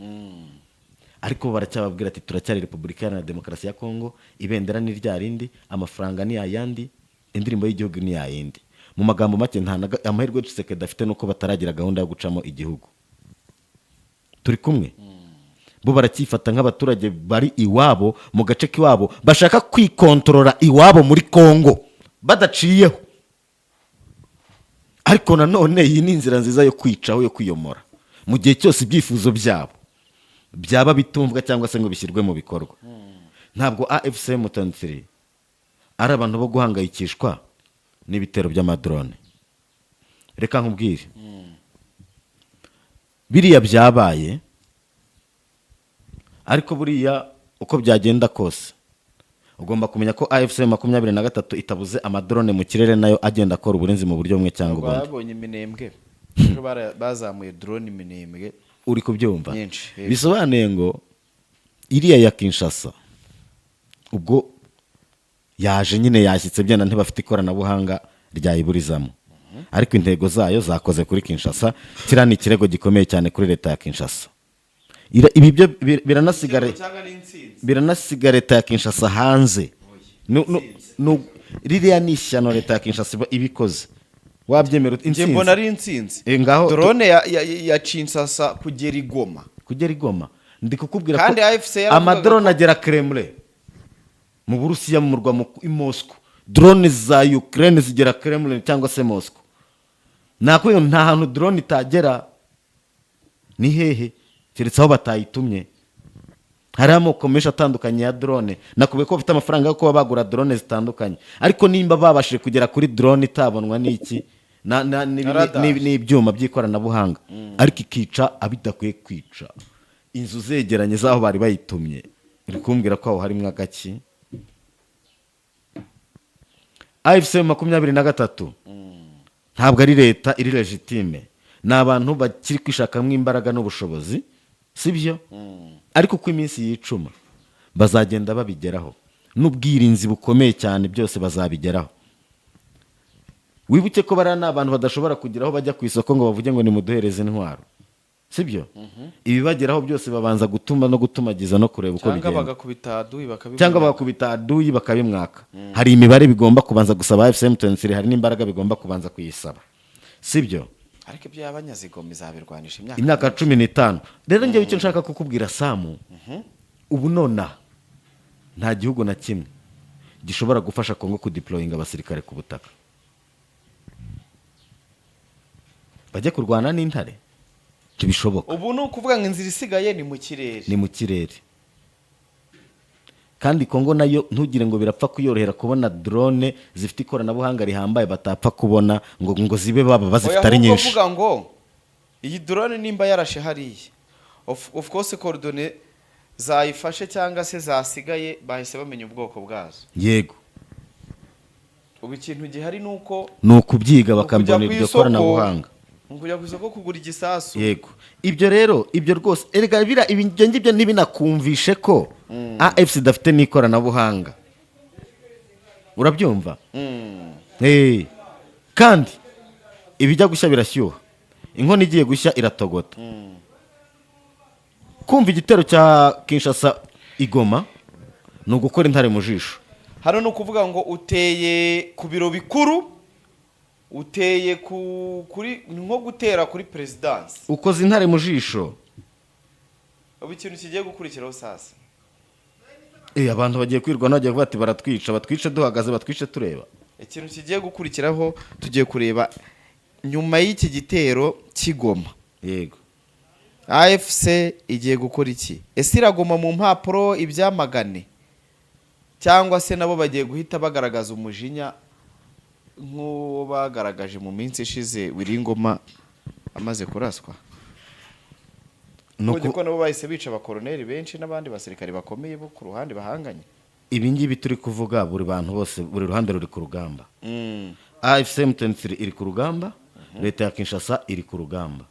ariko baracyababwira ati turacyari Repubulika Iharanira Demokarasi ya Kongo, ibendera ni rya rindi, amafaranga ni ayandi, indirimbo y'igihugu ni yayindi. Mu magambo make, nta amahirwe Tshisekedi afite nuko bataragira gahunda yo gucamo igihugu. Turi kumwe? Bo baracyifata nk'abaturage bari iwabo mu gace k'iwabo, bashaka kwikontorora iwabo muri Kongo badaciyeho. Ariko nanone iyi ni inzira nziza yo kwicaho, yo kwiyomora, mu gihe cyose ibyifuzo byabo byaba bitumvwa cyangwa se ngo bishyirwe mu bikorwa. Ntabwo AFC M23 ari abantu bo guhangayikishwa n'ibitero by'amadrone. Reka nkubwire, biriya byabaye, ariko buriya uko byagenda kose ugomba kumenya ko AFC 23 itabuze amadrone mu kirere, nayo agenda akora uburinzi mu buryo bumwe cyangwa ubundi. Babonye iminembwe ejo, bazamuye drone iminembwe. Uri kubyumva? Nyinshi, yego. Bisobanuye ngo iriya ya Kinshasa ubwo yaje nyine, yashyitse, byenda ntibafite ikoranabuhanga ryayiburizamo, ariko intego zayo zakoze kuri Kinshasa. Kiriya ni ikirego gikomeye cyane kuri leta ya Kinshasa. Ibi byo biranasigara Cyangwa n'intsinzi? Biranasiga leta ya Kinshasa hanze. Ririya ni ishyano leta ya Kinshasa iba ibikoze, wabyemera ute? Njye Intsinzi. mbona ari intsinzi. Ngaho Drone ya Kinshasa kugera i Goma. Kugera i Goma, ndi kukubwira Kandi ko AFC yaravugaga amadrone agera Kremlin mu Burusiya, mu murwa i Moscow. Drone za Ukraine zigera Kremlin cyangwa se Moscow. Nakubwiye ngo nta hantu drone itagera. Ni hehe? Keretse aho batayitumye. Hari amoko menshi atandukanye ya drone. Nakubwiye ko bafite amafaranga yo kuba bagura drone zitandukanye, ariko nimba babashije kugera kuri drone itabonwa n'iki Radar. n'ibyuma by'ikoranabuhanga, ariko ikica abidakwiye kwica, inzu zegeranye z'aho bari bayitumye, uri kumbwira ko aho harimo agaki? AFC 23 ntabwo ari leta iri légitime, ni abantu bakiri kwishakamo imbaraga n'ubushobozi, sibyo? Ariko uko iminsi yicuma bazagenda babigeraho, n'ubwirinzi bukomeye cyane, byose bazabigeraho. Wibuke ko bariya ni abantu badashobora kugira aho bajya ku isoko ngo bavuge ngo nimuduhereze intwaro, sibyo? Ibibageraho byose babanza gutuma no gutumagiza no kureba uko Cyangwa bigenda. bagakubita aduyi bakabibona. Cyangwa bagakubita aduyi bakabimwaka. Hari imibare bigomba kubanza gusaba AFC M23, hari n'imbaraga bigomba kubanza kuyisaba, sibyo? Ariko ibyo yabanyazigoma izabirwanisha imyaka Imyaka 15. Rero njyewe icyo nshaka kukubwira, Samu, ubu nonaha nta gihugu na kimwe gishobora gufasha Kongo kudeployinga abasirikare ku butaka bajye kurwana n'intare. Ntibishoboka. Ubu ni ukuvuga ngo inzira isigaye ni mu kirere. Ni mu kirere. Kandi Kongo nayo ntugire ngo birapfa kuyorohera kubona drone zifite ikoranabuhanga rihambaye batapfa kubona ngo zibe baba bazifite Oya, ari ahubwo nyinshi. vuga ngo iyi drone nimba yarashe hariya, of course coordonnées zayifashe cyangwa se zasigaye bahise bamenya ubwoko bwazo. Ubu ikintu gihari ni uko Ni ukubyiga, ukujya bakabona ku iryo isoko, koranabuhanga. ni ukujya ku isoko kugura igisasu. Yego, ibyo rero, ibyo rwose erega bira ibi, ibyo ngibyo ntibinakumvishe ko AFC idafite n'ikoranabuhanga, urabyumva? Kandi ibijya gushya birashyuha, inkono igiye gushya iratogota. Kumva igitero cya Kinshasa igoma ni ugukora intare mu jisho. Hano ni ukuvuga ngo uteye ku biro bikuru, uteye ku kuri, ni nko gutera kuri perezidansi. Ukoze intare mu jisho. Ubu ikintu kigiye gukurikiraho sasa, Abantu bagiye kwirwa, bagiye kuvuga ati baratwica, batwice duhagaze, batwice tureba. Ikintu kigiye gukurikiraho, tugiye kureba nyuma y'iki gitero cy'igoma, AFC igiye gukora iki? Ese iraguma mu mpapuro ibyamagane, cyangwa se nabo bagiye guhita bagaragaza umujinya nk'uwo bagaragaje mu minsi ishize Wiringoma amaze kuraswa? Ni Ubonye ko nabo bahise bica abakoroneri benshi n'abandi basirikari bakomeye bo ku ruhande bahanganye. Ibi ngibi turi kuvuga, buri bantu bose, buri ruhande ruri ku rugamba. AFC M23 iri ku rugamba. Leta ya Kinshasa iri ku rugamba.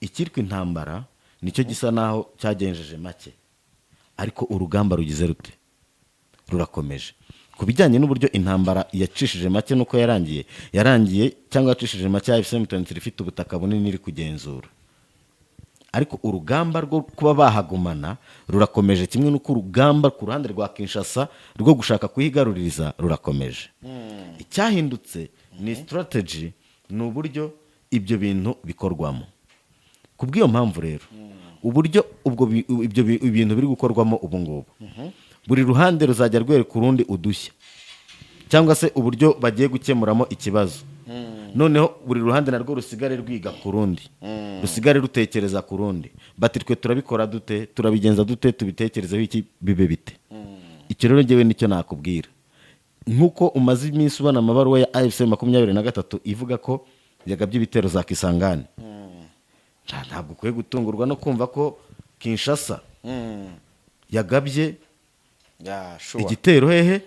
Ikitwa intambara nicyo gisa naho cyagenjeje make, ariko urugamba rugize rute? Rurakomeje. Ku bijyanye n'uburyo intambara yacishije make nuko yarangiye cyangwa yacishije make, AFC M23 ifite ubutaka bunini iri kugenzura, ariko urugamba rwo kuba bahagumana rurakomeje, kimwe n'uko urugamba ku ruhande rwa Kinshasa rwo gushaka kuhigaruririza rurakomeje. Icyahindutse ni strategy, ni uburyo ibyo bintu bikorwamo. Ku bw'iyo mpamvu rero, uburyo ubwo ibyo ibintu biri gukorwamo ubu ngubu, buri ruhande ruzajya rwereka urundi udushya cyangwa se uburyo bagiye gukemuramo ikibazo. Noneho buri ruhande narwo rusigare rwiga ku rundi, rusigare rutekereza ku rundi, bati: "Twe turabikora dute? Turabigenza dute? Tubitekerezeho iki? Bibe bite?" Icyo rero ngewe nicyo nakubwira. Nk'uko umaze iminsi ubona amabaruwa ya AFC 23 ivuga ko yagabye ibitero za Kisangani, ntabwo ukwiye gutungurwa no kumva ko Kinshasa yagabye Ya, sure. igitero hehe?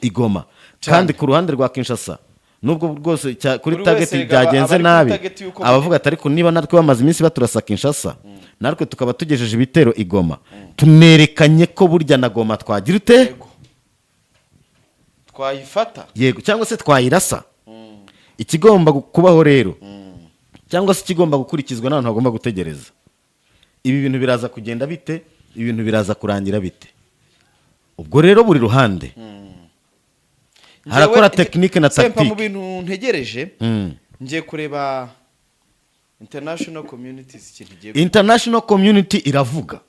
I Goma. Kandi ku ruhande rwa Kinshasa, nubwo rwose kuri Buri target wese erega byagenze aba ari kuri nabi, target y'uko abavuga ati: "Ariko niba natwe bamaze iminsi baturasa Kinshasa, natwe tukaba tugejeje ibitero i Goma, tunerekanye ko burya na Goma twagira ute?" Yego. Twayifata. Yego, cyangwa se twayirasa. Ikigomba kubaho rero, cyangwa se ikigomba gukurikizwa n'abantu bagomba gutegereza, ibi bintu biraza kugenda bite? Ibintu biraza kurangira bite? Ubwo rero buri ruhande harakora technique na Sempa, mu tactique. bintu ntegereje, ngiye kureba international communities ikintu igiye International community iravuga.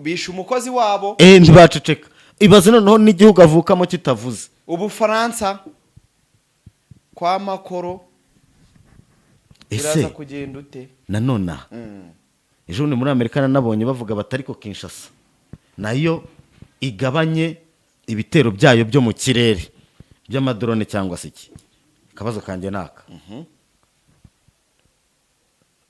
Bishe umukozi wabo. Ntibaceceka. Ibaze noneho n'igihugu avukamo kitavuze. Ubufaransa kwa Macron Ese biraza kugenda ute? Nanone aha, ejo bundi muri Amerika nanabonye bavuga bati: "Ariko Kinshasa nayo igabanye ibitero byayo byo mu kirere by'amadrone cyangwa se iki." Akabazo kanjye ni aka: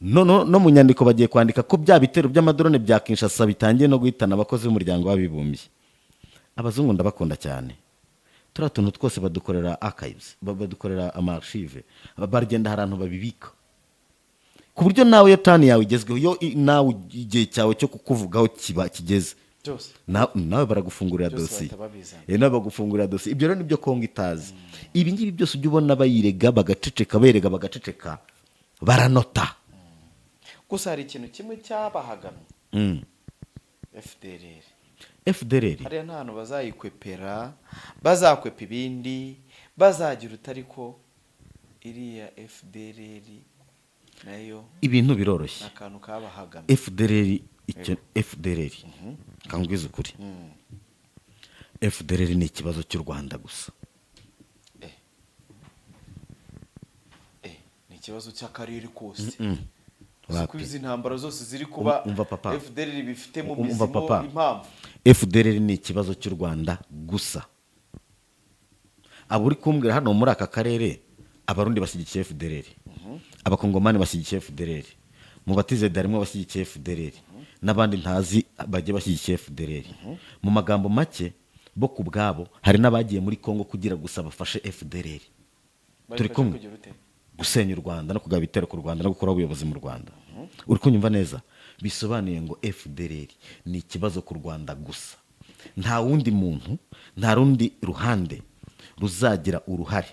no mu nyandiko bagiye kwandika ko bya bitero by'amadrone bya Kinshasa bitangiye no guhitana abakozi b'Umuryango w'Abibumbye. Abazungu ndabakunda cyane. Turiya tuntu twose badukorera archives, badukorera ama archive, bagenda hari ahantu babibika, ku buryo nawe iyo turn yawe igezweho, iyo nawe igihe cyawe cyo kukuvugaho kiba kigeze, Byose nawe baragufungurira Byose dosiye. bahita babizana. Nawe bagufungurira dosiye. Ibyo rero nibyo Kongo itazi. Ibi ngibi byose ujya ubona bayirega bagaceceka, bayirega bagaceceka, baranota. Gusa hari ikintu kimwe cyabahagamye, FDLR. FDLR. Hariya nta hantu bazayikwepera, bazakwepa ibindi bazagira utariko iriya FDLR nayo Ibintu biroroshye. ni akantu kabahagamye. FDLR, icyo FDLR kangwiza ukuri, FDLR ni ikibazo cy'u Rwanda gusa. Ni ikibazo cy'akarere kose. Wapi. Kuko izi ntambara zose ziri kuba, Umva papa. FDLR bifite mu Umva mizimo papa. impamvu. FDLR ni ikibazo cy'u Rwanda gusa. Abo uri kumbwira hano muri aka karere, Abarundi bashyigikiye FDLR, Abakongomani bashyigikiye FDLR, mu batizedi harimo abashyigikiye FDLR n'abandi ntazi bagiye bashyigikiye FDLR. Mu magambo make, bo ku bwabo hari n'abagiye muri Kongo kugira gusa bafashe FDLR. Turi Bayifashe kumwe. kugira ute? Gusenya u Rwanda no kugaba ibitero ku Rwanda no gukuraho ubuyobozi mu Rwanda. Uri kunyumva neza? Bisobanuye ngo FDLR ni ikibazo ku Rwanda gusa. Nta wundi muntu, nta rundi ruhande ruzagira uruhare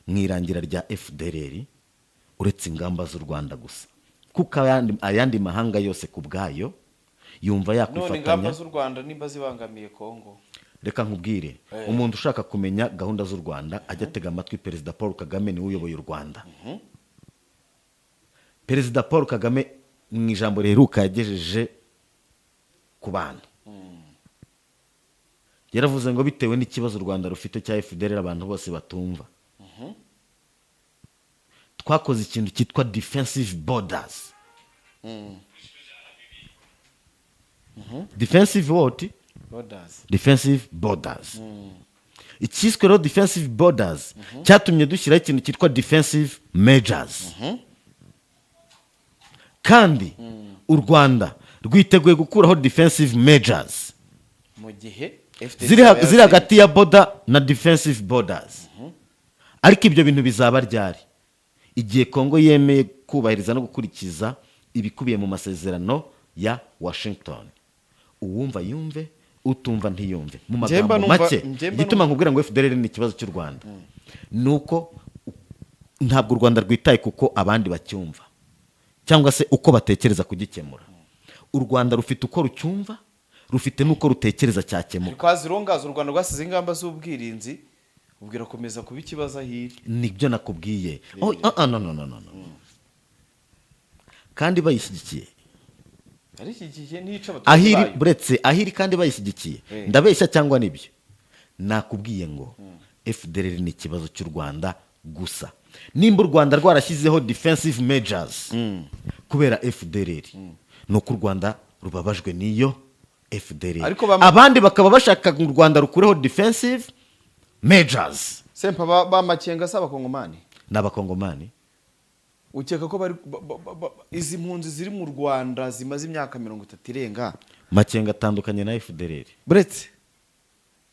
mu irangira rya FDLR uretse ingamba z'u Rwanda gusa, kuko ayandi mahanga yose ku bwayo yumva None yakwifatanya. ingamba z'u Rwanda nimba zibangamiye Kongo? Reka nkubwire, umuntu ushaka kumenya gahunda z'u Rwanda ajya atega amatwi Perezida Paul Kagame, niwe uyoboye u Rwanda. Perezida Paul Kagame mu ijambo riheruka yagejeje ku bantu yaravuze ngo bitewe n'ikibazo u Rwanda rufite cya FDLR abantu bose batumva, twakoze ikintu cyitwa defensive borders. Defensive what? Borders. Defensive borders. Icyiswe rero defensive borders cyatumye dushyiraho ikintu cyitwa defensive measures, kandi u Rwanda rwiteguye gukuraho defensive measures Mu gihe FDL ziri hagati ya border na defensive borders. Ariko ibyo bintu bizaba ryari? Igihe Kongo yemeye kubahiriza no gukurikiza ibikubiye mu masezerano ya Washington. Uwumva yumve, utumva ntiyumve. Mu Njye mba magambo numva- make, njye mba igituma nkubwira ngo FDLR ni ikibazo cy'u Rwanda ni uko ntabwo u Rwanda rwitaye kuko abandi bacyumva cyangwa se uko batekereza kugikemura. U Rwanda rufite uko rucyumva, rufite n'uko rutekereza cyakemuka. Twazirongaza, u Rwanda rwasize ingamba z'ubwirinzi, ubwo irakomeza kuba ikibazo aho iri. Nibyo nakubwiye. Oh, ah, ah, no, no, no, no, no. Kandi bayishyigikiye. Arishyigikiye, ntica abaturage Ahiri bayo. Buretse ahiri kandi bayishyigikiye. Ndabeshya cyangwa nibyo nakubwiye ngo FDLR ni ikibazo cy'u Rwanda gusa? Nimba u Rwanda rwarashyizeho defensive measures kubera FDLR, ni uko u Rwanda rubabajwe n'iyo FDLR. Ariko Abandi bakaba bashaka ngo u Rwanda rukureho defensive measures. Sempa, ba Makenga si Abakongomani? Ni Abakongomani. Ukeka ko bari izi mpunzi ziri mu Rwanda zimaze imyaka 30 irenga? Makenga atandukanye na FDLR. Buretse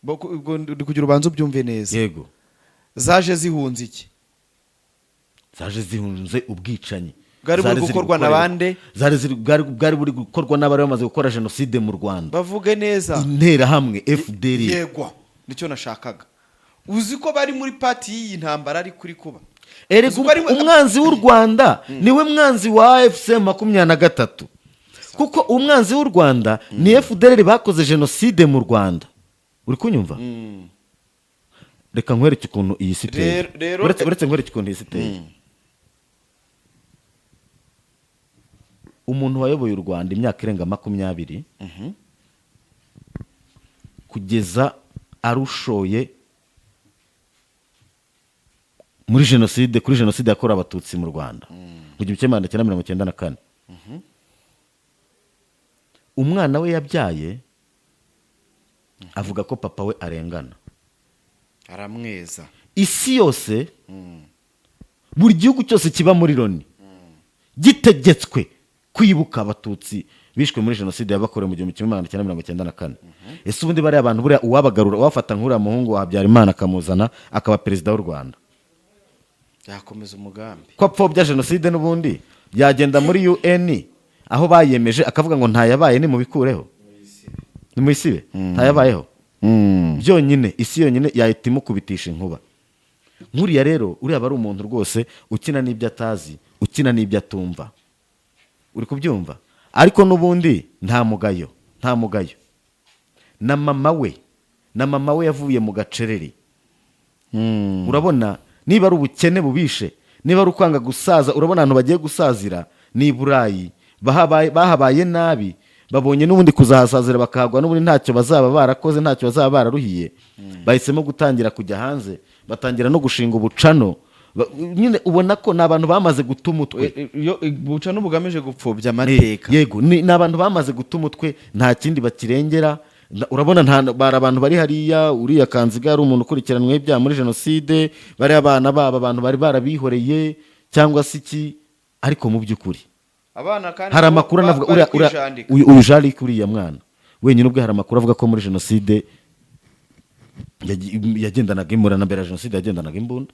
ubwo ndi kugira ubanza ubyumve neza. Yego. Zaje zihunze iki? Zaje zihunze ubwicanyi. Bwari buri Zari ziri gukorwa na bande? Zari ziri bwari buri gukorwa n'abari bamaze gukora jenoside mu Rwanda. Bavuge neza. Interahamwe, FDLR. Yegwa, nicyo nashakaga. Uzi ko bari muri part y'iyi ntambara ari kuri kuba? Erega Uzi ko ari umwanzi w'u Rwanda niwe mwanzi wa AFC 23, kuko umwanzi w'u Rwanda ni FDLR bakoze jenoside mu Rwanda. Uri kunyumva? Reka nkwereke ukuntu iyi si iteye. Uretse nkwereke ukuntu iyi si iteye. Umuntu wayoboye u Rwanda imyaka irenga 20 kugeza arushoye muri jenoside, kuri jenoside yakorewe Abatutsi mu Rwanda mu 1994, umwana we yabyaye avuga ko papa we arengana. Aramweza. Isi yose, buri gihugu cyose kiba muri Loni gitegetswe kwibuka Abatutsi bishwe muri jenoside yabakorewe mu 1994. Ese ubundi bariya abantu, buriya uwabagarura, uwafata nk'uriya muhungu wa Habyarimana akamuzana akaba perezida w'u Rwanda, Yakomeza umugambi. ko apfobya jenoside n'ubundi, yagenda muri UN aho bayemeje akavuga ngo ntayabaye, nimubikureho, nimuyisibe, ntayabayeho? Byonyine isi yonyine yahita imukubitisha inkuba. Nk'uriya rero, uriya aba ari umuntu rwose ukina n'ibyo atazi, ukina n'ibyo atumva. Uri kubyumva? Ariko n'ubundi nta mugayo, nta mugayo. Na mama we yavuye mu gacereri. Urabona niba ari ubukene bubishe, niba ari ukwanga gusaza, urabona ahantu bagiye gusazira ni i Burayi. Bahabaye nabi, babonye n'ubundi kuzahasazira bakahagwa n'ubundi ntacyo bazaba barakoze, ntacyo bazaba bararuhiye. Bahisemo gutangira kujya hanze, batangira no gushinga ubucano. Nyine ubona ko ni abantu bamaze guta umutwe. Iyo buca n'ubugamije gupfobya amateka. Yego, ni abantu bamaze guta umutwe, nta kindi bakirengera. Urabona bari abantu bari hariya, uriya Kanziga ari umuntu ukurikiranweho ibyaha muri jenoside, bariya abana babo abantu bari barabihoreye cyangwa se iki, ariko mu by'ukuri Abana kandi hari amakuru anavuga bari uriya kwijandika. Uyu Jean-Luc, uriya mwana wenyine ubwe, hari amakuru avuga ko muri jenoside yagendanaga imbunda, na mbere ya jenoside yagendanaga imbunda.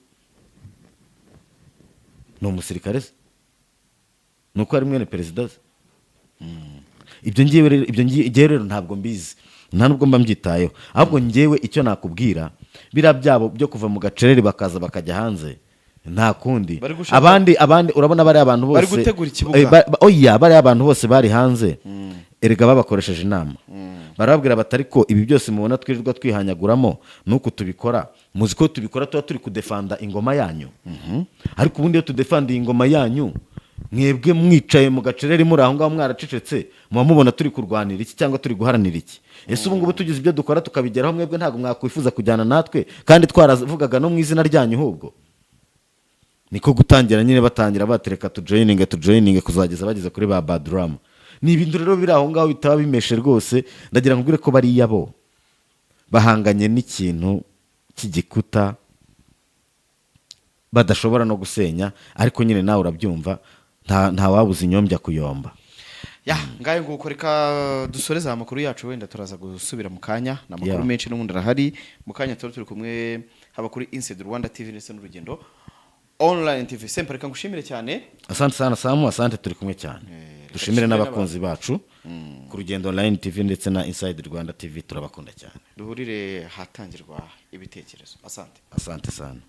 Ni umusirikare se? Ni uko ari mwene perezida se? Ibyo ngiye rero, ibyo ngiye rero ntabwo mbizi, nta nubwo mba mbyitayeho. Ahubwo ngewe icyo nakubwira, biriya byabo byo kuva mu gacerere bakaza bakajya hanze, nta kundi. Bari gushaka- Abandi urabona bariya abantu bose Bari gutegura ikibuga. Oya, bariya abantu bose bari hanze erega babakoresheje inama, barababwira bati: "Ariko ibi byose mubona twirirwa twihanyaguramo nuko tubikora, muzi ko tubikora tuba turi kudefanda ingoma yanyu. Ariko ubundi iyo tudefanda iyi ngoma yanyu, mwebwe mwicaye mu gacerere muri aho ngaho mwaracecetse, muba mubona turi kurwanira iki cyangwa turi guharanira iki? Ese ubu ngubu tugize ibyo dukora tukabigeraho, mwebwe ntabwo mwakwifuza kujyana natwe kandi twaravugaga no mu izina ryanyu?" Ahubwo niko gutangira nyine, batangira batereka tujoyininge, tujoyininge, kuzageza bageze kuri ba Baduramu. Ni ibintu rero biri aho ngaho bitaba bimeshe rwose. Ndagira ngo ubwire ko bariya bo bahanganye n'ikintu cy'igikuta badashobora no gusenya, ariko nyine nawe urabyumva, nta wabuze inyombya kuyomba. Ya, ngayo nguko. Reka dusoreze aya makuru yacu, wenda turaza gusubira mu kanya. Ni amakuru menshi n'ubundi arahari. Mu kanya tuba turi kumwe haba kuri Inside Rwanda TV ndetse n'Urugendo. Online TV. Sempa, reka ngushimire cyane. Asante sana Samu, asante, turi kumwe cyane. Reka Dushimire dushimire n'abakunzi bacu ku Rugendo Online TV ndetse na Inside Rwanda TV, turabakunda cyane. Duhurire hatangirwa ibitekerezo. Asante. Asante sana.